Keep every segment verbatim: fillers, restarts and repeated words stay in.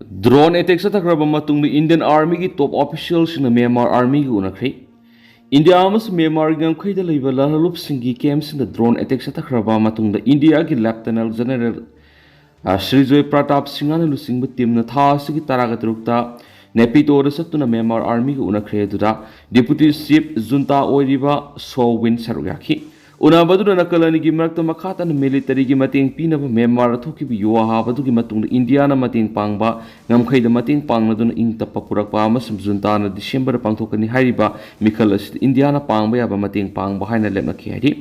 Drone attack ꯆꯠꯊꯈ꯭ꯔꯕ ꯃꯇꯨꯡꯗ Indian Armyꯒꯤ top officialꯁꯤꯡꯅ Myanmar Armyꯒ ꯎꯅꯈ꯭ꯔꯦ꯫ India ꯑꯃꯁꯨꯡ ꯃ꯭ꯌꯥꯟꯃꯥꯔꯒꯤ ꯉꯝꯈꯩꯗ ꯂꯩꯕ ꯂꯥꯜꯍꯧꯂꯨꯞꯁꯤꯡꯒꯤ campꯁꯤꯡꯗ drone attack ꯆꯠꯊꯈ꯭ꯔꯕ ꯃꯇꯨꯡꯗ ꯏꯟꯗꯤꯌꯥꯒꯤ Lieutenant General, ꯑ, ꯁ꯭ꯔꯤꯖꯣꯏ ꯄ꯭ꯔꯇꯥꯞ ꯁꯤꯡꯍꯅ ꯂꯨꯆꯤꯡꯕ teamꯅ ꯊꯥ ꯑꯁꯤꯒꯤ ꯇꯔꯥꯒ ꯇꯔꯨꯛꯇ ꯅꯦꯄꯤꯇꯣꯗ ꯆꯠꯇꯨꯅ ꯃ꯭ꯌꯥꯟꯃꯥꯔ Armyꯒ ꯎꯅꯈ꯭ꯔꯦ꯫ ꯑꯗꯨꯗ Deputy Chief Junta ꯑꯣꯏꯔꯤꯕ So Win ꯁꯔꯨꯛ ꯌꯥꯈꯤ꯫ ꯎꯅꯕ ꯑꯗꯨꯗ ꯅꯥꯀꯜ ꯑꯅꯤꯒꯤ ꯃꯔꯛꯇ ꯃꯈꯥ ꯇꯥꯅ militaryꯒꯤ ꯃꯇꯦꯡ ꯄꯤꯅꯕ ꯃ꯭ꯌꯥꯟꯃꯥꯔꯗ ꯊꯣꯛꯈꯤꯕ ꯌꯨ ꯍꯥꯕ ꯑꯗꯨꯒꯤ ꯃꯇꯨꯡꯗ ꯏꯟꯗꯤꯌꯥꯅ ꯃꯇꯦꯡ ꯄꯥꯡꯕ ꯉꯝꯈꯩꯗ ꯃꯇꯦꯡ ꯄꯥꯡꯅꯗꯨꯅ ꯏꯪ ꯇꯞꯄ ꯄꯨꯔꯛꯄ ꯑꯃꯁꯨꯡ ꯖꯨꯟꯇꯥꯅ ꯗꯤꯁꯦꯝꯕꯔꯗ ꯄꯥꯡꯊꯣꯛꯀꯅꯤ ꯍꯥꯏꯔꯤꯕ ꯃꯤꯈꯜ ꯑꯁꯤꯗ ꯏꯟꯗꯤꯌꯥꯅ ꯄꯥꯡꯕ ꯌꯥꯕ ꯃꯇꯦꯡ ꯄꯥꯡꯕ ꯍꯥꯏꯅ ꯂꯦꯞꯅꯈꯤ ꯍꯥꯏꯔꯤ꯫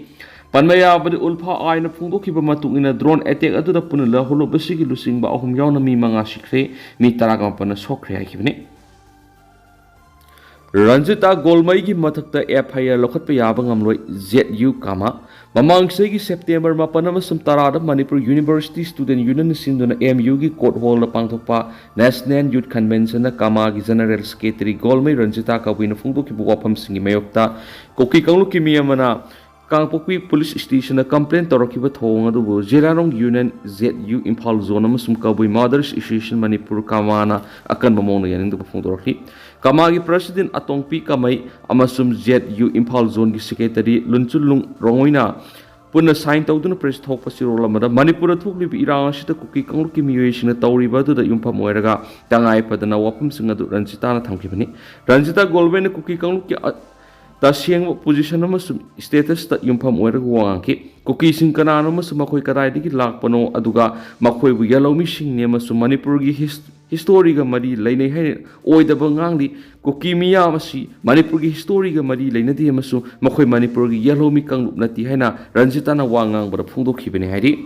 ꯄꯟꯕ ꯌꯥꯕꯗꯤ ꯎꯜꯐꯥ ꯑꯥꯏꯅ ꯐꯣꯡꯗꯣꯛꯈꯤꯕ ꯃꯇꯨꯡ ꯏꯟꯅ drone attack ꯑꯗꯨꯗ ꯄꯨꯟꯅ ꯂꯥꯜꯍꯧꯂꯨꯞ ꯑꯁꯤꯒꯤ ꯂꯨꯆꯤꯡꯕ ꯑꯍꯨꯝ ꯌꯥꯎꯅ ꯃꯤ ꯃꯉꯥ ꯁꯤꯈ꯭ꯔꯦ, ꯃꯤ ꯇꯔꯥꯒ ꯃꯥꯄꯟꯅ ꯁꯣꯛꯈ꯭ꯔꯦ ꯍꯥꯏꯈꯤꯕꯅꯤ꯫ ꯔꯟꯖꯤꯇꯥ ꯒꯣꯜꯃꯩꯒꯤ ꯃꯊꯛꯇ F I R ꯂꯧꯈꯠꯄ ꯌꯥꯕ ꯉꯝꯂꯣꯏ, Z U ꯀꯃꯥ꯫ ꯃꯃꯥꯡ ꯆꯍꯤꯒꯤ September ꯃꯥꯄꯟ ꯑꯃꯁꯨꯡ ꯇꯔꯥꯗ ꯃꯅꯤꯄꯨꯔ University Student Unionꯅ ꯁꯤꯟꯗꯨꯅ M Uꯒꯤ court hallꯗ ꯄꯥꯡꯊꯣꯛꯄ National Youth Conventionꯗ ꯀꯃꯥꯒꯤ General Secretary ꯒꯣꯜꯃꯩ ꯔꯟꯖꯤꯇꯥ ꯀꯕꯨꯏꯅ ꯐꯣꯡꯗꯣꯛꯈꯤꯕ ꯋꯥꯐꯝꯁꯤꯡꯒꯤ ꯃꯥꯌꯣꯛꯇ ꯀꯨꯀꯤ ꯀꯥꯡꯂꯨꯞꯀꯤ ꯃꯤ ꯑꯃꯅ ꯀꯥꯡꯄꯣꯛꯄꯤ police stationꯗ complain ꯇꯧꯔꯛꯈꯤꯕ ꯊꯧꯑꯣꯡ ꯑꯗꯨꯕꯨ ꯖꯤꯂꯥꯔꯣꯡ Union, Z U Imphal Zone ꯑꯃꯁꯨꯡ ꯀꯕꯨꯏ Mothers Association ꯃꯅꯤꯄꯨꯔ ꯀꯃꯥꯅ ꯑꯀꯟꯕ ꯃꯑꯣꯡꯗ ꯌꯥꯅꯤꯡꯗꯕ ꯐꯣꯡꯗꯣꯔꯛꯈꯤ꯫ ꯀꯃꯥꯒꯤ President ꯑꯇꯣꯡꯄꯤ ꯀꯃꯩ ꯑꯃꯁꯨꯡ Z U Imphal Zoneꯒꯤ Secretary ꯂꯨꯟꯆꯨꯟꯂꯨꯡ ꯔꯣꯡꯉꯣꯏꯅ ꯄꯨꯟꯅ sign ꯇꯧꯗꯨꯅ press ꯊꯣꯛꯄ ꯆꯦꯔꯣꯜ ꯑꯃꯗ ꯃꯅꯤꯄꯨꯔꯗ ꯊꯣꯛꯂꯤꯕ ꯏꯔꯥꯡ ꯑꯁꯤꯗ ꯀꯨꯀꯤ ꯀꯥꯡꯂꯨꯞꯀꯤ ꯃꯤꯑꯣꯏꯁꯤꯡꯅ ꯇꯧꯔꯤꯕ ꯑꯗꯨꯗ ꯌꯨꯝꯐꯝ ꯑꯣꯏꯔꯒ ꯇꯉꯥꯏ ꯐꯗꯅ ꯋꯥꯐꯝꯁꯤꯡ ꯑꯗꯨ ꯔꯟꯖꯤꯇꯥꯅ ꯊꯝꯈꯤꯕꯅꯤ꯫ ꯔꯟꯖꯤꯇꯥ ꯒꯣꯜꯃꯩꯅ ꯀꯨꯀꯤ ꯀꯥꯡꯂꯨꯞꯀꯤ ꯑ-, ꯇꯁꯦꯡꯕ position ꯑꯃꯁꯨꯡ statusꯇ ꯌꯨꯝꯐꯝ ꯑꯣꯏꯔꯒ ꯋꯥ ꯉꯥꯡꯈꯤ꯫ ꯀꯨꯀꯤꯁꯤꯡ ꯀꯅꯥꯅꯣ ꯑꯃꯁꯨꯡ ꯃꯈꯣꯏ ꯀꯗꯥꯏꯗꯒꯤ ꯂꯥꯛꯄꯅꯣ, ꯑꯗꯨꯒ ꯃꯈꯣꯏꯕꯨ ꯌꯦꯜꯍꯧꯃꯤꯁꯤꯡꯅꯤ ꯑꯃꯁꯨꯡ ꯃꯅꯤꯄꯨꯔꯒꯤ his-, historyꯒ ꯃꯔꯤ ꯂꯩꯅꯩ ꯍꯥꯏꯅ ꯑꯣꯏꯗꯕ ꯉꯥꯡꯂꯤ꯫ ꯀꯨꯀꯤ ꯃꯤꯌꯥꯝ ꯑꯁꯤ ꯃꯅꯤꯄꯨꯔꯒꯤ historyꯒ ꯃꯔꯤ ꯂꯩꯅꯗꯦ ꯑꯃꯁꯨꯡ ꯃꯈꯣꯏ ꯃꯅꯤꯄꯨꯔꯒꯤ ꯌꯦꯜꯍꯧꯃꯤ ꯀꯥꯡꯂꯨꯞ ꯅꯠꯇꯦ ꯍꯥꯏꯅ ꯔꯟꯖꯤꯇꯥꯅ ꯋꯥ ꯉꯥꯡꯕꯗ ꯐꯣꯡꯗꯣꯛꯈꯤꯕꯅꯤ ꯍꯥꯏꯔꯤ꯫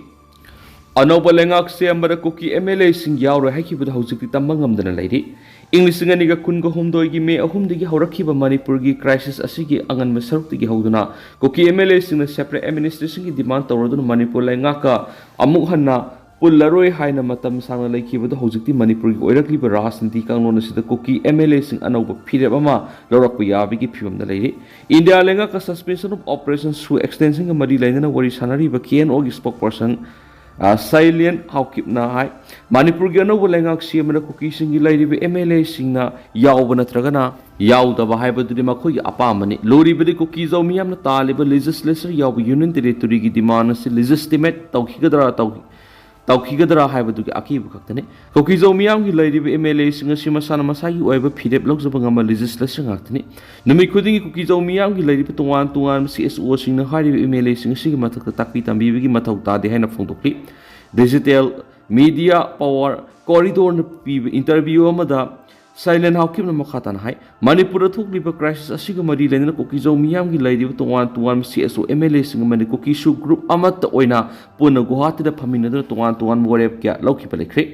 ꯑꯅꯧꯕ ꯂꯩꯉꯥꯛ ꯁꯦꯝꯕꯗ ꯀꯨꯀꯤ M L Aꯁꯤꯡ ꯌꯥꯎꯔꯣꯏ ꯍꯥꯏꯈꯤꯕꯗꯨ ꯍꯧꯖꯤꯛꯇꯤ ꯇꯝꯕ ꯉꯝꯗꯅ ꯂꯩꯔꯤ꯫ ꯏꯪ ꯂꯤꯁꯤꯡ ꯑꯅꯤꯒ ꯀꯨꯟꯒ ꯍꯨꯝꯗꯣꯏꯒꯤ May ꯑꯍꯨꯝꯗꯒꯤ ꯍꯧꯔꯛꯈꯤꯕ ꯃꯅꯤꯄꯨꯔꯒꯤ crisis ꯑꯁꯤꯒꯤ ꯑꯉꯟꯕ ꯁꯔꯨꯛꯇꯒꯤ ꯍꯧꯗꯨꯅ ꯀꯨꯀꯤ M L Aꯁꯤꯡꯅ separate administrationꯒꯤ demand ꯇꯧꯔꯗꯨꯅ Manipur ꯂꯩꯉꯥꯛꯀ ꯑꯃꯨꯛ ꯍꯟꯅ ꯄꯨꯜꯂꯔꯣꯏ ꯍꯥꯏꯅ ꯃꯇꯝ ꯁꯥꯡꯅ ꯂꯩꯈꯤꯕꯗꯨ ꯍꯧꯖꯤꯛꯇꯤ ꯃꯅꯤꯄꯨꯔꯒꯤ ꯑꯣꯏꯔꯛꯂꯤꯕ ꯔꯥꯖꯅꯤꯇꯤ ꯀꯥꯡꯂꯣꯟ ꯑꯁꯤꯗ ꯀꯨꯀꯤ M L Aꯁꯤꯡ ꯑꯅꯧꯕ ꯐꯤꯔꯦꯞ ꯑꯃ ꯂꯧꯔꯛꯄ ꯌꯥꯕꯒꯤ ꯐꯤꯕꯝꯗ ꯂꯩꯔꯤ꯫ ꯏꯟꯗꯤꯌꯥ ꯂꯩꯉꯥꯛꯀ Suspension of Operations ꯁꯨ extensionꯒ ꯃꯔꯤ ꯂꯩꯅꯅ ꯋꯥꯔꯤ ꯁꯥꯅꯔꯤꯕ K N Oꯒꯤ spokesperson ꯑ, ꯁꯩꯂꯦꯟ ꯍꯥꯎꯀꯤꯞꯅ ꯍꯥꯏ, ꯃꯅꯤꯄꯨꯔꯒꯤ ꯑꯅꯧꯕ ꯂꯩꯉꯥꯛ ꯁꯦꯝꯕꯗ ꯀꯨꯀꯤꯁꯤꯡꯒꯤ ꯂꯩꯔꯤꯕ ꯑꯦꯝ ꯑꯦꯜ ꯑꯦꯁꯤꯡꯅ ꯌꯥꯎꯕ ꯅꯠꯇ꯭ꯔꯒꯅ ꯌꯥꯎꯗꯕ ꯍꯥꯏꯕꯗꯨꯗꯤ ꯃꯈꯣꯏꯒꯤ ꯑꯄꯥꯝꯕꯅꯤ꯫ ꯂꯨꯔꯤꯕꯗꯤ ꯀꯨꯀꯤꯖꯧ ꯃꯤꯌꯥꯝꯅ ꯇꯥꯜꯂꯤꯕ ꯂꯦꯖꯤꯁꯂꯦꯆꯔ ꯌꯥꯎꯕ ꯌꯨꯅꯤꯌꯟ ꯇꯦꯔꯤꯇꯣꯔꯤꯒꯤ ꯗꯤꯃꯥꯟ ꯑꯁꯤ ꯂꯦꯖꯤꯁꯇꯤꯃꯦꯠ ꯇꯧꯈꯤꯒꯗ꯭ꯔꯥ, ꯇꯧ-, ꯇꯧꯈꯤꯒꯗ꯭ꯔꯥ ꯍꯥꯏꯕꯗꯨꯒꯤ ꯑꯀꯤꯕ ꯈꯛꯇꯅꯤ꯫ ꯀꯨꯀꯤꯖꯧ ꯃꯤꯌꯥꯝꯒꯤ ꯂꯩꯔꯤꯕ ꯑꯦꯝ ꯑꯦꯜ ꯑꯦꯁꯤꯡ ꯑꯁꯤ ꯃꯁꯥꯅ ꯃꯁꯥꯒꯤ ꯑꯣꯏꯕ ꯐꯤꯔꯦꯞ ꯂꯧꯖꯕ ꯉꯝꯕ ꯂꯦꯖꯤꯁꯂꯦꯆꯔ ꯉꯥꯛꯇꯅꯤ꯫ ꯅꯨꯃꯤꯠ ꯈꯨꯗꯤꯡꯒꯤ ꯀꯨꯀꯤꯖꯧ ꯃꯤꯌꯥꯝꯒꯤ ꯂꯩꯔꯤꯕ ꯇꯣꯉꯥꯟ ꯇꯣꯉꯥꯟꯕ ꯁꯤ ꯑꯦꯁ ꯑꯣꯁꯤꯡꯅ ꯍꯥꯏꯔꯤꯕ ꯑꯦꯝ ꯑꯦꯜ ꯑꯦꯁꯤꯡ ꯑꯁꯤꯒꯤ ꯃꯊꯛꯇ ꯇꯥꯛꯄꯤ ꯇꯝꯕꯤꯕꯒꯤ ꯃꯊꯧ ꯇꯥꯗꯦ ꯍꯥꯏꯅ ꯐꯣꯡꯗꯣꯛꯂꯤ꯫ ꯗꯤꯖꯤꯇꯦꯜ ꯃꯤꯗꯤꯌꯥ ꯄꯥꯋꯔ ꯀꯣꯔꯤꯗꯣꯔꯅ ꯄꯤꯕ ꯏꯟꯇꯔꯚ꯭ꯌꯨ ꯑꯃꯗ ꯁꯩꯂꯦꯟ ꯍꯥꯎꯀꯤꯞꯅ ꯃꯈꯥ ꯇꯥꯅ ꯍꯥꯏ, ꯃꯅꯤꯄꯨꯔꯗ ꯊꯣꯛꯂꯤꯕ ꯀ꯭ꯔꯥꯏꯁꯤꯁ ꯑꯁꯤꯒ ꯃꯔꯤ ꯂꯩꯅꯅ ꯀꯨꯀꯤꯖꯧ ꯃꯤꯌꯥꯝꯒꯤ ꯂꯩꯔꯤꯕ ꯇꯣꯉꯥꯟ ꯇꯣꯉꯥꯟꯕ ꯁꯤ ꯑꯦꯁ ꯑꯣ, ꯑꯦꯝ ꯑꯦꯜ ꯑꯦꯁꯤꯡ ꯑꯃꯗꯤ ꯀꯨꯀꯤꯁꯨ ꯒ꯭ꯔꯨꯞ ꯑꯃꯠꯇ ꯑꯣꯏꯅ ꯄꯨꯟꯅ ꯒꯨꯋꯥꯍꯥꯇꯤꯗ ꯐꯝꯃꯤꯟꯅꯗꯨꯅ ꯇꯣꯉꯥꯟ ꯇꯣꯉꯥꯟꯕ ꯋꯥꯔꯦꯞ ꯀꯌꯥ ꯂꯧꯈꯤꯕ ꯂꯩꯈ꯭ꯔꯦ꯫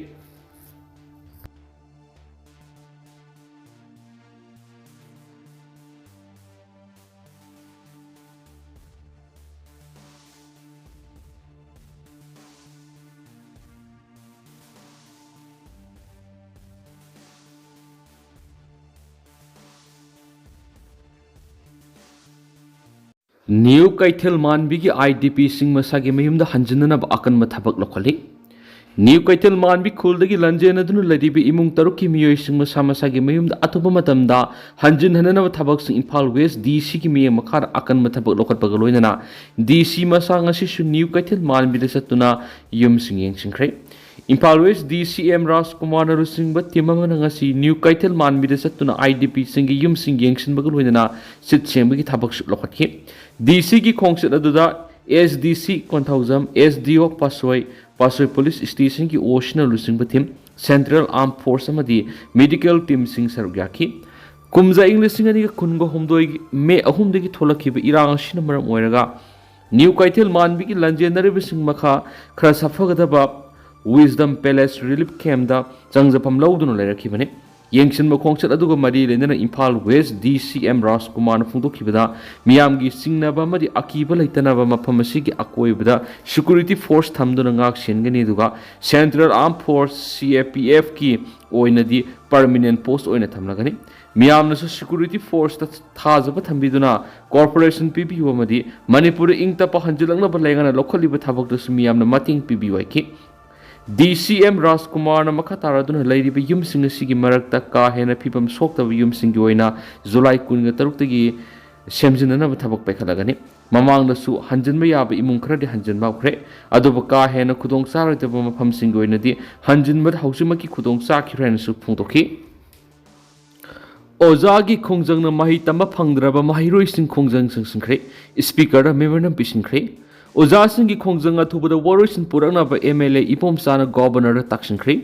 ꯅ꯭ꯌꯨ ꯀꯩꯊꯦꯜ ꯃꯥꯟꯕꯤꯒꯤ ꯑꯥꯏ ꯗꯤ ꯄꯤꯁꯤꯡ ꯃꯁꯥꯒꯤ ꯃꯌꯨꯝꯗ ꯍꯟꯖꯤꯟꯅꯅꯕ ꯑꯀꯟꯕ ꯊꯕꯛ ꯂꯧꯈꯠꯂꯤ꯫ ꯅ꯭ꯌꯨ ꯀꯩꯊꯦꯜ ꯃꯥꯟꯕꯤ ꯈꯨꯜꯗꯒꯤ ꯂꯥꯟꯖꯦꯟꯅꯗꯨꯅ ꯂꯩꯔꯤꯕ ꯏꯃꯨꯡ ꯇꯔꯨꯛꯀꯤ ꯃꯤꯑꯣꯏꯁꯤꯡ ꯃꯁꯥ ꯃꯁꯥꯒꯤ ꯃꯌꯨꯝꯗ ꯑꯊꯨꯕ ꯃꯇꯝꯗ ꯍꯟꯖꯤꯟꯍꯟꯅꯅꯕ ꯊꯕꯛꯁꯤꯡ ꯏꯝꯐꯥꯜ ꯋꯦꯁ ꯗꯤ ꯁꯤꯒꯤ ꯃꯤꯠꯌꯦꯡ ꯃꯈꯥꯗ ꯑꯀꯟꯕ ꯊꯕꯛ ꯂꯧꯈꯠꯄꯒ ꯂꯣꯏꯅꯅ ꯗꯤ ꯁꯤ ꯃꯁꯥ ꯉꯁꯤꯁꯨ ꯅ꯭ꯌꯨ ꯀꯩꯊꯦꯜ ꯃꯥꯟꯕꯤꯗ ꯆꯠꯇꯨꯅ ꯌꯨꯝꯁꯤꯡ ꯌꯦꯡꯁꯤꯟꯈ꯭ꯔꯦ꯫ ꯏꯝꯐꯥꯜ ꯋꯦꯁ ꯗꯤ ꯁꯤ ꯑꯦꯝ ꯔꯥꯖꯀꯨꯃꯥꯔꯅ ꯂꯨꯆꯤꯡꯕ ꯇꯤꯝ ꯑꯃꯅ ꯉꯁꯤ ꯅ꯭ꯌꯨ ꯀꯩꯊꯦꯜ ꯃꯥꯟꯕꯤꯗ ꯆꯠꯇꯨꯅ ꯑꯥꯏ ꯗꯤ ꯄꯤꯁꯤꯡꯒꯤ ꯌꯨꯝꯁꯤꯡ ꯌꯦꯡꯁꯤꯟꯕꯒ ꯂꯣꯏꯅꯅ ꯁꯤꯠ ꯁꯦꯡꯕꯒꯤ ꯊꯕꯛꯁꯨ ꯂꯧꯈꯠꯈꯤ꯫ ꯗꯤ ꯁꯤꯒꯤ ꯈꯣꯡꯆꯠ ꯑꯗꯨꯗ ꯑꯦꯁ ꯗꯤ ꯁꯤ ꯀꯣꯟꯊꯧꯖꯝ, ꯑꯦꯁ ꯗꯤ ꯑꯣ ꯄꯥꯠꯁꯣꯏ, ꯄꯥꯠꯁꯣꯏ ꯄꯨꯂꯤꯁ ꯁ꯭ꯇꯦꯁꯟꯒꯤ ꯑꯣ ꯁꯤꯅ ꯂꯨꯆꯤꯡꯕ ꯇꯤꯝ, ꯁꯦꯟꯇ꯭ꯔꯦꯜ ꯑꯥꯔꯝ ꯐꯣꯔꯁ ꯑꯃꯗꯤ ꯃꯦꯗꯤꯀꯦꯜ ꯇꯤꯝꯁꯤꯡ ꯁꯔꯨꯛ ꯌꯥꯈꯤ꯫ ꯀꯨꯝꯖꯥ ꯏꯪ ꯂꯤꯁꯤꯡ ꯑꯅꯤꯒ ꯀꯨꯟꯒ ꯍꯨꯝꯗꯣꯏꯒꯤ ꯃꯦ ꯑꯍꯨꯝꯗꯒꯤ ꯊꯣꯛꯂꯛꯈꯤꯕ ꯏꯔꯥꯡ ꯑꯁꯤꯅ ꯃꯔꯝ ꯑꯣꯏꯔꯒ ꯅ꯭ꯌꯨ ꯀꯩꯊꯦꯜ ꯃꯥꯟꯕꯤꯒꯤ ꯂꯥꯟꯖꯦꯟꯅꯔꯤꯕꯁꯤꯡ ꯃꯈꯥ ꯈꯔ ꯁꯥꯐꯒꯗꯕ ꯋꯤꯁꯗꯝ ꯄꯦꯂꯦꯁ ꯔꯤꯂꯤꯐ ꯀꯦꯝꯗ ꯆꯪꯖꯐꯝ ꯂꯧꯗꯨꯅ ꯂꯩꯔꯛꯈꯤꯕꯅꯤ꯫ ꯌꯦꯡꯁꯤꯟꯕ ꯈꯣꯡꯆꯠ ꯑꯗꯨꯒ ꯃꯔꯤ ꯂꯩꯅꯅ ꯏꯝꯐꯥꯜ ꯋꯦꯁ ꯗꯤ ꯁꯤ ꯑꯦꯝ ꯔꯥꯖꯀꯨꯃꯥꯔꯅ ꯐꯣꯡꯗꯣꯛꯈꯤꯕꯗ, ꯃꯤꯌꯥꯝꯒꯤ ꯆꯤꯡꯅꯕ ꯑꯃꯗꯤ ꯑꯀꯤꯕ ꯂꯩꯇꯅꯕ ꯃꯐꯝ ꯑꯁꯤꯒꯤ ꯑꯀꯣꯏꯕꯗ ꯁꯦꯀ꯭ꯌꯨꯔꯤꯇꯤ ꯐꯣꯔꯁ ꯊꯝꯗꯨꯅ ꯉꯥꯛ ꯁꯦꯟꯒꯅꯤ, ꯑꯗꯨꯒ ꯁꯦꯟꯇ꯭ꯔꯦꯜ ꯑꯥꯔꯝ ꯐꯣꯔꯁ, ꯁꯤ ꯑꯦ ꯄꯤ ꯑꯦꯐꯀꯤ ꯑꯣꯏꯅꯗꯤ ꯄꯔꯃꯤꯅꯦꯟ ꯄꯣꯁ ꯑꯣꯏꯅ ꯊꯝꯂꯒꯅꯤ꯫ ꯃꯤꯌꯥꯝꯅꯁꯨ ꯁꯦꯀ꯭ꯌꯨꯔꯤꯇꯤ ꯐꯣꯔꯁꯇ ꯊꯥꯖꯕ ꯊꯝꯕꯤꯗꯨꯅ ꯀꯣꯑꯣꯄꯔꯦꯁꯟ ꯄꯤꯕꯤꯌꯨ ꯑꯃꯗꯤ ꯃꯅꯤꯄꯨꯔꯗ ꯏꯪ ꯇꯞꯄ ꯍꯟꯖꯤꯜꯂꯛꯅꯕ ꯂꯩꯉꯥꯛꯅ ꯂꯧꯈꯠꯂꯤꯕ ꯊꯕꯛꯇꯁꯨ ꯃꯤꯌꯥꯝꯅ ꯃꯇꯦꯡ ꯄꯤꯕꯤꯌꯨ ꯍꯥꯏꯈꯤ꯫ ꯗꯤ ꯁꯤ ꯑꯦꯝ ꯔꯥꯖꯀꯨꯃꯥꯔꯅ ꯃꯈꯥ ꯇꯥꯔꯗꯨꯅ ꯂꯩꯔꯤꯕ ꯌꯨꯝꯁꯤꯡ ꯑꯁꯤꯒꯤ ꯃꯔꯛꯇ ꯀꯥ ꯍꯦꯟꯅ ꯐꯤꯕꯝ ꯁꯣꯛꯇꯕ ꯌꯨꯝꯁꯤꯡꯒꯤ ꯑꯣꯏꯅ ꯖꯨꯂꯥꯏ ꯀꯨꯟꯒ ꯇꯔꯨꯛꯇꯒꯤ ꯁꯦꯝꯖꯤꯟꯅꯅꯕ ꯊꯕꯛ ꯄꯥꯏꯈꯠꯂꯒꯅꯤ꯫ ꯃꯃꯥꯡꯗꯁꯨ ꯍꯟꯖꯤꯟꯕ ꯌꯥꯕ ꯏꯃꯨꯡ ꯈꯔꯗꯤ ꯍꯟꯖꯤꯟꯕ ꯍꯧꯈ꯭ꯔꯦ, ꯑꯗꯨꯕꯨ ꯀꯥ ꯍꯦꯟꯅ ꯈꯨꯗꯣꯡ ꯆꯥꯔꯣꯏꯗꯕ ꯃꯐꯝꯁꯤꯡꯒꯤ ꯑꯣꯏꯅꯗꯤ ꯍꯟꯖꯤꯟꯕꯗ ꯍꯧꯖꯤꯛꯃꯛꯀꯤ ꯈꯨꯗꯣꯡ ꯆꯥꯈꯤꯔꯣꯏ ꯍꯥꯏꯅꯁꯨ ꯐꯣꯡꯗꯣꯛꯈꯤ꯫ ꯑꯣꯖꯥꯒꯤ ꯈꯣꯡꯖꯪꯅ ꯃꯍꯩ ꯇꯝꯕ ꯐꯪꯗ꯭ꯔꯕ ꯃꯍꯩꯔꯣꯏꯁꯤꯡ ꯈꯣꯡꯖꯪ ꯆꯪꯁꯤꯟꯈ꯭ꯔꯦ꯫ ꯁ꯭ꯄꯤꯀꯔꯗ ꯃꯦꯃꯣꯔꯦꯟꯗꯝ ꯄꯤꯁꯤꯟꯈ꯭ꯔꯦ꯫ ꯑꯣꯖꯥꯁꯤꯡꯒꯤ ꯈꯣꯡꯖꯪ ꯑꯊꯨꯕꯗ ꯋꯥꯔꯣꯏꯁꯤꯟ ꯄꯨꯔꯛꯅꯕ ꯑꯦꯝ ꯑꯦꯜ ꯑꯦ ꯏꯕꯣꯝꯆꯥꯅ ꯒꯣꯕꯔꯅꯔꯗ ꯇꯥꯛꯁꯤꯟꯈ꯭ꯔꯦ꯫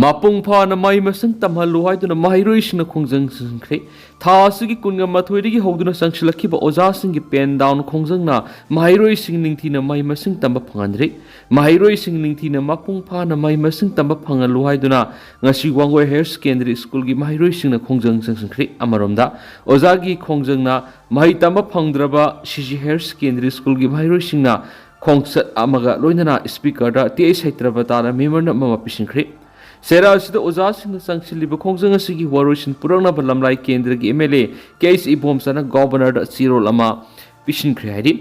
ꯃꯄꯨꯡ ꯐꯥꯅ ꯃꯍꯩ ꯃꯁꯤꯡ ꯇꯝꯍꯜꯂꯨ ꯍꯥꯏꯗꯨꯅ ꯃꯍꯩꯔꯣꯏꯁꯤꯡꯅ ꯈꯣꯡꯖꯪ ꯆꯪꯁꯤꯟꯈ꯭ꯔꯦ꯫ ꯊꯥ ꯑꯁꯤꯒꯤ ꯀꯨꯟꯒ ꯃꯥꯊꯣꯏꯗꯒꯤ ꯍꯧꯗꯨꯅ ꯆꯪꯁꯤꯜꯂꯛꯈꯤꯕ ꯑꯣꯖꯥꯁꯤꯡꯒꯤ ꯄꯦꯟ ꯗꯥꯎꯟ ꯈꯣꯡꯖꯪꯅ ꯃꯍꯩꯔꯣꯏꯁꯤꯡ ꯅꯤꯡꯊꯤꯅ ꯃꯍꯩ ꯃꯁꯤꯡ ꯇꯝꯕ ꯐꯪꯍꯟꯗ꯭ꯔꯦ꯫ ꯃꯍꯩꯔꯣꯏꯁꯤꯡ ꯅꯤꯡꯊꯤꯅ ꯃꯄꯨꯡ ꯐꯥꯅ ꯃꯍꯩ ꯃꯁꯤꯡ ꯇꯝꯕ ꯐꯪꯍꯜꯂꯨ ꯍꯥꯏꯗꯨꯅ ꯉꯁꯤ ꯋꯥꯡꯒꯣꯏ ꯍꯥꯌꯔ ꯁꯦꯀꯦꯟꯗꯔꯤ ꯁ꯭ꯀꯨꯜꯒꯤ ꯃꯍꯩꯔꯣꯏꯁꯤꯡꯅ ꯈꯣꯡꯖꯪ ꯆꯪꯁꯤꯟꯈ꯭ꯔꯦ꯫ ꯑꯃꯔꯣꯝꯗ, ꯑꯣꯖꯥꯒꯤ ꯈꯣꯡꯖꯪꯅ ꯃꯍꯩ ꯇꯝꯕ ꯐꯪꯗ꯭ꯔꯕ ꯁꯤ ꯖꯤ ꯍꯥꯌꯔ ꯁꯦꯀꯦꯟꯗꯔꯤ ꯁ꯭ꯀꯨꯜꯒꯤ ꯃꯍꯩꯔꯣꯏꯁꯤꯡꯅ ꯈꯣꯡꯆꯠ ꯑꯃꯒ ꯂꯣꯏꯅꯅ ꯁ꯭ꯄꯤꯀꯔꯗ ꯇꯤ ꯑꯩꯆ ꯁꯩꯇ꯭ꯔꯕꯇꯥꯅ ꯃꯦꯃꯣꯔꯦꯟꯗꯝ ꯑꯃ ꯄꯤꯁꯤꯟꯈ꯭ꯔꯦ꯫ ꯆꯩꯔꯥ ꯑꯁꯤꯗ ꯑꯣꯖꯥꯁꯤꯡꯅ ꯆꯪꯁꯤꯜꯂꯤꯕ ꯈꯣꯡꯖꯪ ꯑꯁꯤꯒꯤ ꯋꯥꯔꯣꯏꯁꯤꯟ ꯄꯨꯔꯛꯅꯕ ꯂꯝꯂꯥꯏ ꯀꯦꯟꯗ꯭ꯔꯒꯤ M L A K H ꯏꯕꯣꯝꯆꯥꯅ ꯒꯣꯕꯔꯅꯔꯗ ꯆꯦꯔꯣꯜ ꯑꯃ ꯄꯤꯁꯤꯟꯈ꯭ꯔꯦ ꯍꯥꯏꯔꯤ꯫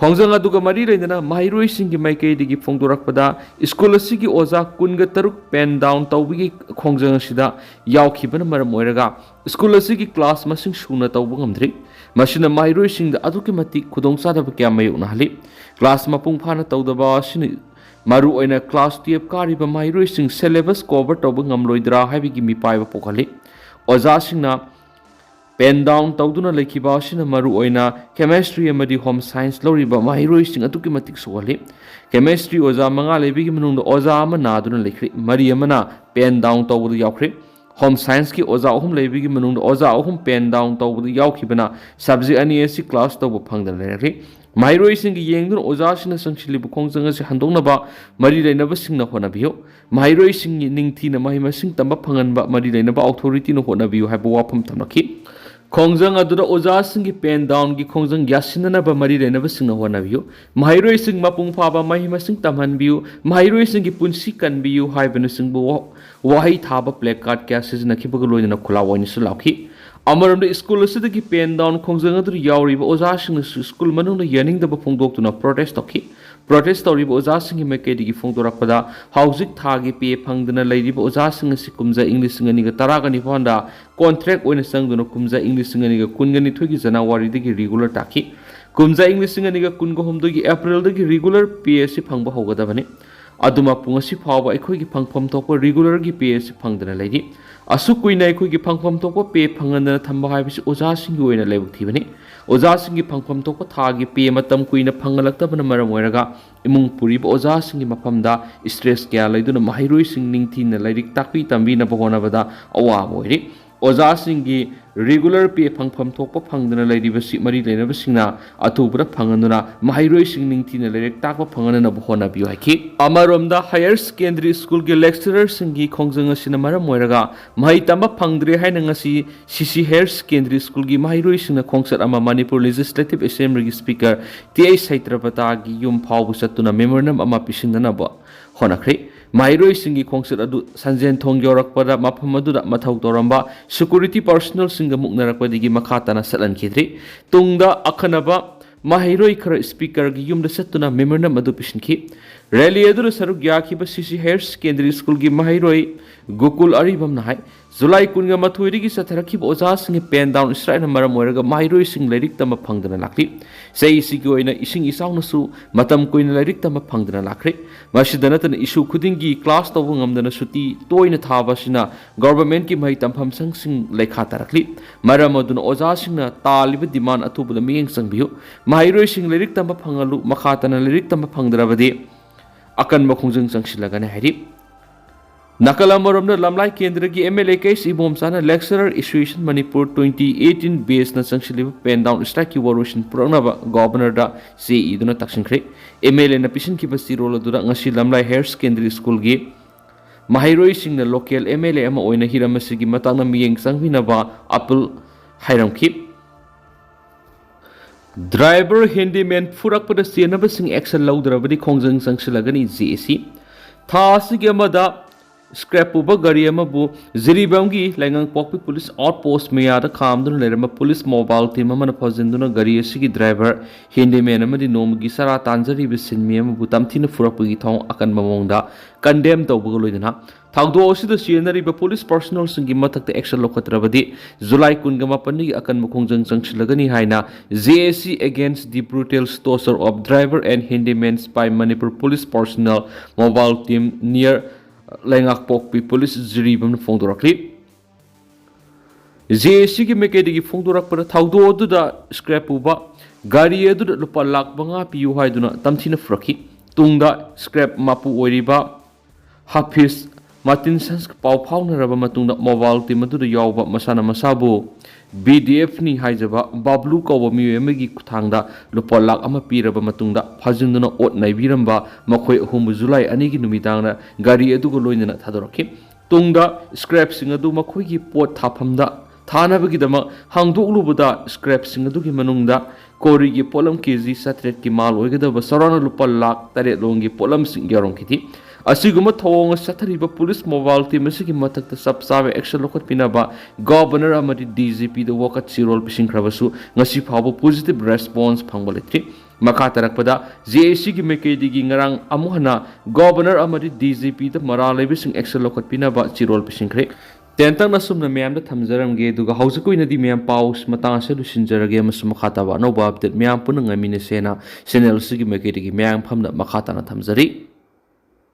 ꯈꯣꯡꯖꯪ ꯑꯗꯨꯒ ꯃꯔꯤ ꯂꯩꯅꯅ ꯃꯍꯩꯔꯣꯏꯁꯤꯡꯒꯤ ꯃꯥꯏꯀꯩꯗꯒꯤ ꯐꯣꯡꯗꯣꯔꯛꯄꯗ, ꯁ꯭ꯀꯨꯜ ꯑꯁꯤꯒꯤ ꯑꯣꯖꯥ ꯀꯨꯟꯒ ꯇꯔꯨꯛ ꯄꯦꯟ ꯗꯥꯎꯟ ꯇꯧꯕꯒꯤ ꯈꯣꯡꯖꯪ ꯑꯁꯤꯗ ꯌꯥꯎꯈꯤꯕꯅ ꯃꯔꯝ ꯑꯣꯏꯔꯒ ꯁ꯭ꯀꯨꯜ ꯑꯁꯤꯒꯤ ꯀ꯭ꯂꯥꯁ ꯃꯁꯤꯡ ꯁꯨꯅ ꯇꯧꯕ ꯉꯝꯗ꯭ꯔꯤ꯫ ꯃꯁꯤꯅ ꯃꯍꯩꯔꯣꯏꯁꯤꯡꯗ ꯑꯗꯨꯛꯀꯤ ꯃꯇꯤꯛ ꯈꯨꯗꯣꯡꯆꯥꯗꯕ ꯀꯌꯥ ꯃꯥꯌꯣꯛꯅꯍꯜꯂꯤ꯫ ꯀ꯭ꯂꯥꯁ ꯃꯄꯨꯡ ꯐꯥꯅ ꯇꯧꯗꯕ ꯑꯁꯤꯅ ꯃꯔꯨꯑꯣꯏꯅ ꯀ꯭ꯂꯥꯁ ꯇꯨꯌꯦꯜꯐ ꯀꯥꯔꯤꯕ ꯃꯍꯩꯔꯣꯏꯁꯤꯡ ꯁꯦꯂꯦꯕꯁ ꯀꯣꯚꯔ ꯇꯧꯕ ꯉꯝꯂꯣꯏꯗ꯭ꯔꯥ ꯍꯥꯏꯕꯒꯤ ꯃꯤꯄꯥꯏꯕ ꯄꯣꯛꯍꯜꯂꯤ꯫ ꯑꯣꯖꯥꯁꯤꯡꯅ ꯄꯦꯟ ꯗꯥꯎꯟ ꯇꯧꯗꯨꯅ ꯂꯩꯈꯤꯕ ꯑꯁꯤꯅ ꯃꯔꯨꯑꯣꯏꯅ ꯀꯦꯃꯦꯁꯇ꯭ꯔꯤ ꯑꯃꯗꯤ ꯍꯣꯝ ꯁꯥꯏꯟꯁ ꯂꯧꯔꯤꯕ ꯃꯍꯩꯔꯣꯏꯁꯤꯡ ꯑꯗꯨꯛꯀꯤ ꯃꯇꯤꯛ ꯁꯣꯛꯍꯜꯂꯤ꯫ ꯀꯦꯃꯦꯁꯇ꯭ꯔꯤ ꯑꯣꯖꯥ ꯃꯉꯥ ꯂꯩꯕꯒꯤ ꯃꯅꯨꯡꯗ ꯑꯣꯖꯥ ꯑꯃ ꯅꯥꯗꯨꯅ ꯂꯩꯈ꯭ꯔꯦ, ꯃꯔꯤ ꯑꯃꯅ ꯄꯦꯟ ꯗꯥꯎꯟ ꯇꯧꯕꯗ ꯌꯥꯎꯈ꯭ꯔꯦ꯫ ꯍꯣꯝ ꯁꯥꯏꯟꯁꯀꯤ ꯑꯣꯖꯥ ꯑꯍꯨꯝ ꯂꯩꯕꯒꯤ ꯃꯅꯨꯡꯗ ꯑꯣꯖꯥ ꯑꯍꯨꯝ ꯄꯦꯟ ꯗꯥꯎꯟ ꯇꯧꯕꯗ ꯌꯥꯎꯈꯤꯕꯅ ꯁꯕꯖꯦꯛ ꯑꯅꯤ ꯑꯁꯤ ꯀ꯭ꯂꯥꯁ ꯇꯧꯕ ꯐꯪꯗꯅ ꯂꯩꯔꯛꯂꯤ꯫ ꯃꯍꯩꯔꯣꯏꯁꯤꯡꯒꯤ ꯌꯦꯡꯗꯨꯅ ꯑꯣꯖꯥꯁꯤꯡꯅ ꯆꯪꯁꯤꯜꯂꯤꯕ ꯈꯣꯡꯖꯪ ꯑꯁꯤ ꯍꯟꯗꯣꯛꯅꯕ ꯃꯔꯤ ꯂꯩꯅꯕꯁꯤꯡꯅ ꯍꯣꯠꯅꯕꯤꯌꯨ꯫ ꯃꯍꯩꯔꯣꯏꯁꯤꯡꯒꯤ ꯅꯤꯡꯊꯤꯅ ꯃꯍꯩ ꯃꯁꯤꯡ ꯇꯝꯕ ꯐꯪꯍꯟꯕ ꯃꯔꯤ ꯂꯩꯅꯕ ꯑꯣꯊꯣꯔꯤꯇꯤꯅ ꯍꯣꯠꯅꯕꯤꯌꯨ ꯍꯥꯏꯕ ꯋꯥꯐꯝ ꯊꯝꯂꯛꯈꯤ꯫ ꯈꯣꯡꯖꯪ ꯑꯗꯨꯗ ꯑꯣꯖꯥꯁꯤꯡꯒꯤ pen downꯒꯤ ꯈꯣꯡꯖꯪ ꯌꯥꯁꯤꯟꯅꯅꯕ ꯃꯔꯤ ꯂꯩꯅꯕꯁꯤꯡꯅ ꯍꯣꯠꯅꯕꯤꯌꯨ꯫ ꯃꯍꯩꯔꯣꯏꯁꯤꯡ ꯃꯄꯨꯡ ꯐꯥꯕ ꯃꯍꯩ ꯃꯁꯤꯡ ꯇꯝꯍꯟꯕꯤꯌꯨ꯫ ꯃꯍꯩꯔꯣꯏꯁꯤꯡꯒꯤ ꯄꯨꯟꯁꯤ ꯀꯟꯕꯤꯌꯨ ꯍꯥꯏꯕꯅꯆꯤꯡꯕ ꯋꯥ-, ꯋꯥꯍꯩ ꯊꯥꯕ placard ꯀꯌꯥ ꯁꯤꯖꯤꯟꯅꯈꯤꯕꯒ ꯂꯣꯏꯅꯅ ꯈꯨꯜꯂꯥꯎ ꯑꯣꯏꯅꯁꯨ ꯂꯥꯎꯈꯤ꯫ ꯑꯃꯔꯣꯝꯗ ꯁ꯭ꯀꯨꯜ ꯑꯁꯤꯗꯒꯤ pen down ꯈꯣꯡꯖꯪ ꯑꯗꯨꯗ ꯌꯥꯎꯔꯤꯕ ꯑꯣꯖꯥꯁꯤꯡꯅꯁꯨ ꯁ꯭ꯀꯨꯜ ꯃꯅꯨꯡꯗ ꯌꯥꯅꯤꯡꯗꯕ ꯐꯣꯡꯗꯣꯛꯇꯨꯅ protest ꯇꯧꯈꯤ꯫ Protest ꯇꯧꯔꯤꯕ ꯑꯣꯖꯥꯁꯤꯡꯒꯤ ꯃꯥꯏꯀꯩꯗꯒꯤ ꯐꯣꯡꯗꯣꯔꯛꯄꯗ, ꯍꯧꯖꯤꯛ ꯊꯥꯒꯤ pay ꯐꯪꯗꯅ ꯂꯩꯔꯤꯕ ꯑꯣꯖꯥꯁꯤꯡ ꯑꯁꯤ ꯀꯨꯝꯖꯥ ꯏꯪ ꯂꯤꯁꯤꯡ ꯑꯅꯤꯒ ꯇꯔꯥꯒ ꯅꯤꯄꯥꯟꯗ contract ꯑꯣꯏꯅ ꯆꯪꯗꯨꯅ ꯀꯨꯝꯖꯥ ꯏꯪ ꯂꯤꯁꯤꯡ ꯑꯅꯤꯒ ꯀꯨꯟꯒ ꯅꯤꯊꯣꯏꯒꯤ Januaryꯗꯒꯤ regular ꯇꯥꯈꯤ꯫ ꯀꯨꯝꯖꯥ ꯏꯪ ꯂꯤꯁꯤꯡ ꯑꯅꯤꯒ ꯀꯨꯟꯒ ꯍꯨꯝꯗꯣꯏꯒꯤ Aprilꯗꯒꯤ regular pay ꯑꯁꯤ ꯐꯪꯕ ꯍꯧꯒꯗꯕꯅꯤ꯫ ꯑꯗꯨꯝ ꯃꯄꯨꯡ ꯑꯁꯤ ꯐꯥꯎꯕ ꯑꯩꯈꯣꯏꯒꯤ ꯐꯪꯐꯝ ꯊꯣꯛꯄ regularꯒꯤ pay ꯑꯁꯤ ꯐꯪꯗꯅ ꯂꯩꯔꯤ꯫ ꯑꯁꯨꯛ ꯀꯨꯏꯅ ꯑꯩꯈꯣꯏꯒꯤ ꯐꯪꯐꯝ ꯊꯣꯛꯄ pay ꯐꯪꯍꯟꯗꯅ ꯊꯝꯕ ꯍꯥꯏꯕꯁꯤ ꯑꯣꯖꯥꯁꯤꯡꯒꯤ ꯑꯣꯏꯅ ꯂꯥꯏꯕꯛ ꯊꯤꯕꯅꯤ꯫ ꯑꯣꯖꯥꯁꯤꯡꯒꯤ ꯐꯪꯐꯝ ꯊꯣꯛꯄ ꯊꯥꯒꯤ pay ꯃꯇꯝ ꯀꯨꯏꯅ ꯐꯪꯍꯜꯂꯛꯇꯕꯅ ꯃꯔꯝ ꯑꯣꯏꯔꯒ ꯏꯃꯨꯡ ꯄꯨꯔꯤꯕ ꯑꯣꯖꯥꯁꯤꯡꯒꯤ ꯃꯐꯝꯗ stress ꯀꯌꯥ ꯂꯩꯗꯨꯅ ꯃꯍꯩꯔꯣꯏꯁꯤꯡ ꯅꯤꯡꯊꯤꯅ ꯂꯥꯏꯔꯤꯛ ꯇꯥꯛꯄꯤ ꯇꯝꯕꯤꯅꯕ ꯍꯣꯠꯅꯕꯗ ꯑꯋꯥꯕ ꯑꯣꯏꯔꯤ꯫ ꯑꯣꯖꯥꯁꯤꯡꯒꯤ regular pay ꯐꯪꯐꯝ ꯊꯣꯛꯄ ꯐꯪꯗꯅ ꯂꯩꯔꯤꯕꯁꯤ ꯃꯔꯤ ꯂꯩꯅꯕꯁꯤꯡꯅ ꯑꯊꯨꯕꯗ ꯐꯪꯍꯟꯗꯨꯅ ꯃꯍꯩꯔꯣꯏꯁꯤꯡ ꯅꯤꯡꯊꯤꯅ ꯂꯥꯏꯔꯤꯛ ꯇꯥꯛꯄ ꯐꯪꯍꯟꯅꯕ ꯍꯣꯠꯅꯕꯤꯌꯨ ꯍꯥꯏꯈꯤ꯫ ꯑꯃꯔꯣꯝꯗ, Higher Secondary Schoolꯒꯤ lecturerꯁꯤꯡꯒꯤ ꯈꯣꯡꯖꯪ ꯑꯁꯤꯅ ꯃꯔꯝ ꯑꯣꯏꯔꯒ ꯃꯍꯩ ꯇꯝꯕ ꯐꯪꯗ꯭ꯔꯦ ꯍꯥꯏꯅ ꯉꯁꯤ C C Higher Secondary Schoolꯒꯤ ꯃꯍꯩꯔꯣꯏꯁꯤꯡꯅ ꯈꯣꯡꯆꯠ ꯑꯃ Manipur Legislative Assemblyꯒꯤ Speaker T I ꯁꯇ꯭ꯌꯄ꯭ꯔꯇꯥꯒꯤ ꯌꯨꯝ ꯐꯥꯎꯕ ꯆꯠꯇꯨꯅ memorandum ꯑꯃ ꯄꯤꯁꯤꯟꯅꯅꯕ ꯍꯣꯠꯅꯈ꯭ꯔꯦ꯫ ꯃꯍꯩꯔꯣꯏꯁꯤꯡꯒꯤ ꯈꯣꯡꯆꯠ ꯑꯗꯨ ꯁꯟꯖꯦꯟ ꯊꯣꯡ ꯌꯧꯔꯛꯄꯗ ꯃꯐꯝ ꯑꯗꯨꯗ ꯃꯊꯧ ꯇꯧꯔꯝꯕ security personnelꯁꯤꯡꯒ ꯃꯨꯛꯅꯔꯛꯄꯗꯒꯤ ꯃꯈꯥ ꯇꯥꯅ ꯆꯠꯍꯟꯈꯤꯗ꯭ꯔꯤ꯫ ꯇꯨꯡꯗ ꯑꯈꯟꯅꯕ ꯃꯍꯩꯔꯣꯏ ꯈꯔ speakerꯒꯤ ꯌꯨꯝꯗ ꯆꯠꯇꯨꯅ memorandum ꯑꯗꯨ ꯄꯤꯁꯤꯟꯈꯤ꯫ Rally ꯑꯗꯨꯗ ꯁꯔꯨꯛ ꯌꯥꯈꯤꯕ C C Higher Secondary Schoolꯒꯤ ꯃꯍꯩꯔꯣꯏ ꯒꯣꯀꯨꯜ ꯑꯔꯤꯕꯝꯅ ꯍꯥꯏ, ꯖꯨꯂꯥꯏ ꯀꯨꯟꯒ ꯃꯥꯊꯣꯏꯗꯒꯤ ꯆꯠꯊꯔꯛꯈꯤꯕ ꯑꯣꯖꯥꯁꯤꯡꯒꯤ pen down strikeꯅ ꯃꯔꯝ ꯑꯣꯏꯔꯒ ꯃꯍꯩꯔꯣꯏꯁꯤꯡ ꯂꯥꯏꯔꯤꯛ ꯇꯝꯕ ꯐꯪꯗꯅ ꯂꯥꯛꯂꯤ꯫ ꯆꯍꯤꯁꯤꯒꯤ ꯑꯣꯏꯅ ꯏꯁꯤꯡ ꯏꯆꯥꯎꯅꯁꯨ ꯃꯇꯝ ꯀꯨꯏꯅ ꯂꯥꯏꯔꯤꯛ ꯇꯝꯕ ꯐꯪꯗꯅ ꯂꯥꯛꯈ꯭ꯔꯦ꯫ ꯃꯁꯤꯗ ꯅꯠꯇꯅ issue ꯈꯨꯗꯤꯡꯒꯤ class ꯇꯧꯕ ꯉꯝꯗꯅ ꯁꯨꯇꯤ ꯇꯣꯏꯅ ꯊꯥꯕ ꯑꯁꯤꯅ governmentꯀꯤ ꯃꯍꯩ ꯇꯝꯐꯝ ꯁꯪꯁꯤꯡ ꯂꯩꯈꯥ ꯇꯥꯔꯛꯂꯤ꯫ ꯃꯔꯝ ꯑꯗꯨꯅ ꯑꯣꯖꯥꯁꯤꯡꯅ ꯇꯥꯜꯂꯤꯕ demand ꯑꯊꯨꯕꯗ ꯃꯤꯠꯌꯦꯡ ꯆꯪꯕꯤꯌꯨ꯫ ꯃꯍꯩꯔꯣꯏꯁꯤꯡ ꯂꯥꯏꯔꯤꯛ ꯇꯝꯕ ꯐꯪꯍꯜꯂꯨ꯫ ꯃꯈꯥ ꯇꯥꯅ ꯂꯥꯏꯔꯤꯛ ꯇꯝꯕ ꯐꯪꯗ꯭ꯔꯕꯗꯤ ꯑꯀꯟꯕ ꯈꯣꯡꯖꯪ ꯆꯪꯁꯤꯜꯂꯒꯅꯤ ꯍꯥꯏꯔꯤ꯫ ꯅꯥꯀꯜ ꯑꯃꯔꯣꯝꯗ, ꯂꯝꯂꯥꯏ ꯀꯦꯟꯗ꯭ꯔꯒꯤ MLA ꯀꯩꯁ Ibomcha Lecturer Association Manipur twenty eighteen batchꯅ ꯆꯪꯁꯤꯜꯂꯤꯕ pen down strikeꯀꯤ ꯋꯥꯔꯣꯏꯁꯤꯟ ꯄꯨꯔꯛꯅꯕ Governorꯗ ꯆꯦ ꯏꯗꯨꯅ ꯇꯥꯛꯁꯤꯟꯈ꯭ꯔꯦ꯫ MLAꯅ ꯄꯤꯁꯤꯟꯈꯤꯕ ꯆꯦꯔꯣꯜ ꯑꯗꯨꯗ ꯉꯁꯤ ꯂꯝꯂꯥꯏ Higher Secondary Schoolꯒꯤ ꯃꯍꯩꯔꯣꯏꯁꯤꯡꯅ local MLA ꯑꯃ ꯑꯣꯏꯅ ꯍꯤꯔꯝ ꯑꯁꯤꯒꯤ ꯃꯇꯥꯡꯗ ꯃꯤꯠꯌꯦꯡ ꯆꯪꯕꯤꯅꯕ appeal ꯍꯥꯏꯔꯝꯈꯤ꯫ Driver handyman ꯐꯨꯔꯛꯄꯗ ꯆꯦꯟꯅꯕꯁꯤꯡ action ꯂꯧꯗ꯭ꯔꯕꯗꯤ ꯈꯣꯡꯖꯪ ꯆꯪꯁꯤꯜꯂꯒꯅꯤ, JAC꯫ ꯊꯥ ꯑꯁꯤꯒꯤ ꯑꯃꯗ scrap ꯄꯨꯕ ꯒꯥꯔꯤ ꯑꯃꯕꯨ ꯖꯤꯔꯤꯕꯥꯝꯒꯤ ꯂꯩꯉꯥꯡꯄꯣꯛꯄꯤ police outpost ꯃꯌꯥꯗ ꯈꯥꯝꯗꯨꯅ ꯂꯩꯔꯝꯕ police mobile team ꯑꯃꯅ ꯐꯥꯖꯤꯟꯗꯨꯅ ꯒꯥꯔꯤ ꯑꯁꯤꯒꯤ driver, handyman ꯑꯃꯗꯤ ꯅꯣꯡꯃꯒꯤ ꯆꯔꯥ ꯇꯥꯟꯖꯔꯤꯕ ꯁꯤꯟꯃꯤ ꯑꯃꯕꯨ ꯇꯝꯊꯤꯅ ꯐꯨꯔꯛꯄꯒꯤ ꯊꯧꯑꯣꯡ ꯑꯀꯟꯕ ꯃꯑꯣꯡꯗ condemn ꯇꯧꯕꯒ ꯂꯣꯏꯅꯅ ꯊꯧꯗꯣꯛ ꯑꯁꯤꯗ ꯆꯦꯟꯅꯔꯤꯕ police personnelꯁꯤꯡꯒꯤ ꯃꯊꯛꯇ action ꯂꯧꯈꯠꯇ꯭ꯔꯕꯗꯤ July ꯀꯨꯟꯒ ꯃꯥꯄꯟꯗꯒꯤ ꯑꯀꯟꯕ ꯈꯣꯡꯖꯪ ꯆꯪꯁꯤꯜꯂꯒꯅꯤ ꯍꯥꯏꯅ JAC against the brutal torture of driver and handyman by Manipur police personnel mobile team near ꯂꯩꯉꯥꯛꯄꯣꯛꯄꯤ police ꯖꯤꯔꯤꯕꯥꯝꯅ ꯐꯣꯡꯗꯣꯔꯛꯂꯤ꯫ JACꯒꯤ ꯃꯥꯏꯀꯩꯗꯒꯤ ꯐꯣꯡꯗꯣꯔꯛꯄꯗ, ꯊꯧꯗꯣꯛ ꯑꯗꯨꯗ scrap ꯄꯨꯕ ꯒꯥꯔꯤ ꯑꯗꯨꯗ ꯂꯨꯄꯥ ꯂꯥꯈ ꯃꯉꯥ ꯄꯤꯌꯨ ꯍꯥꯏꯗꯨꯅ ꯇꯝꯊꯤꯅ ꯐꯨꯔꯛꯈꯤ꯫ ꯇꯨꯡꯗ scrap ꯃꯄꯨ ꯑꯣꯏꯔꯤꯕ ꯍꯥꯐꯤꯖ ꯃꯥꯔꯇꯤꯟꯁꯟꯁ ꯄꯥꯎ ꯐꯥꯎꯅꯔꯕ ꯃꯇꯨꯡꯗ mobile team ꯑꯗꯨꯗ ꯌꯥꯎꯕ ꯃꯁꯥꯅ ꯃꯁꯥꯕꯨ BDFꯅꯤ ꯍꯥꯏꯖꯕ ꯕꯥꯕ꯭ꯂꯨ ꯀꯧꯕ ꯃꯤꯑꯣꯏ ꯑꯃꯒꯤ ꯈꯨꯠꯊꯥꯡꯗ ꯂꯨꯄꯥ ꯂꯥꯈ ꯑꯃ ꯄꯤꯔꯕ ꯃꯇꯨꯡꯗ ꯐꯥꯖꯤꯟꯗꯨꯅ ꯑꯣꯠ ꯅꯩꯕꯤꯔꯝꯕ ꯃꯈꯣꯏ ꯑꯍꯨꯝꯕꯨ July ꯑꯅꯤꯒꯤ ꯅꯨꯃꯤꯗꯥꯡꯗ ꯒꯥꯔꯤ ꯑꯗꯨꯒ ꯂꯣꯏꯅꯅ ꯊꯥꯗꯣꯔꯛꯈꯤ꯫ ꯇꯨꯡꯗ scrapꯁꯤꯡ ꯑꯗꯨ ꯃꯈꯣꯏꯒꯤ ꯄꯣꯠ ꯊꯥꯐꯝꯗ ꯊꯥꯅꯕꯒꯤꯗꯃꯛ ꯍꯥꯡꯗꯣꯛꯂꯨꯕꯗ, scrapꯁꯤꯡ ꯑꯗꯨꯒꯤ ꯃꯅꯨꯡꯗ ꯀꯣꯔꯤꯒꯤ ꯄꯣꯠꯂꯝ KG ꯆꯥꯇ꯭ꯔꯦꯠꯀꯤ ꯃꯥꯜ ꯑꯣꯏꯒꯗꯕ ꯆꯥꯎꯔꯥꯛꯅ ꯂꯨꯄꯥ ꯂꯥꯈ ꯇꯔꯦꯠ ꯂꯣꯝꯒꯤ ꯄꯣꯠꯂꯝꯁꯤꯡ ꯌꯥꯎꯔꯝꯈꯤꯗꯦ꯫ ꯑꯁꯤꯒꯨꯝꯕ ꯊꯧꯑꯣꯡ ꯆꯠꯊꯔꯤꯕ police mobile team ꯑꯁꯤꯒꯤ ꯃꯊꯛꯇ ꯆꯞ ꯆꯥꯕ action ꯂꯧꯈꯠꯄꯤꯅꯕ Governor ꯑꯃꯗꯤ DGPꯗ ꯋꯥꯀꯠ ꯆꯦꯔꯣꯜ ꯄꯤꯁꯤꯟꯈ꯭ꯔꯕꯁꯨ ꯉꯁꯤ ꯐꯥꯎꯕ positive response ꯐꯪꯕ ꯂꯩꯇ꯭ꯔꯤ꯫ ꯃꯈꯥ ꯇꯥꯔꯛꯄꯗ, JACꯒꯤ ꯃꯥꯏꯀꯩꯗꯒꯤ ꯉꯔꯥꯡ ꯑꯃꯨꯛ ꯍꯟꯅ Governor ꯑꯃꯗꯤ DGPꯗ ꯃꯔꯥꯜ ꯂꯩꯕꯁꯤꯡ action ꯂꯧꯈꯠꯄꯤꯅꯕ ꯆꯦꯔꯣꯜ ꯄꯤꯁꯤꯟꯈ꯭ꯔꯦ꯫ ꯇꯦꯟꯇꯛꯅ ꯑꯁꯨꯝꯅ ꯃꯌꯥꯝꯗ ꯊꯝꯖꯔꯝꯒꯦ, ꯑꯗꯨꯒ ꯍꯧꯖꯤꯛꯀꯤ ꯑꯣꯏꯅꯗꯤ ꯃꯌꯥꯝ ꯄꯥꯎ ꯃꯇꯥꯡ ꯑꯁꯤꯗ ꯂꯣꯏꯁꯤꯟꯖꯔꯒꯦ, ꯑꯃꯁꯨꯡ ꯃꯈꯥ ꯇꯥꯕ ꯑꯅꯧꯕ update ꯃꯌꯥꯝ ꯄꯨꯟꯅ ꯉꯥꯏꯃꯤꯟꯅꯁꯦꯅ channel ꯑꯁꯤꯒꯤ ꯃꯥꯏꯀꯩꯗꯒꯤ ꯃꯌꯥꯝ ꯐꯝꯅ ꯃꯈꯥ ꯇꯥꯅ ꯊꯝꯖꯔꯤ꯫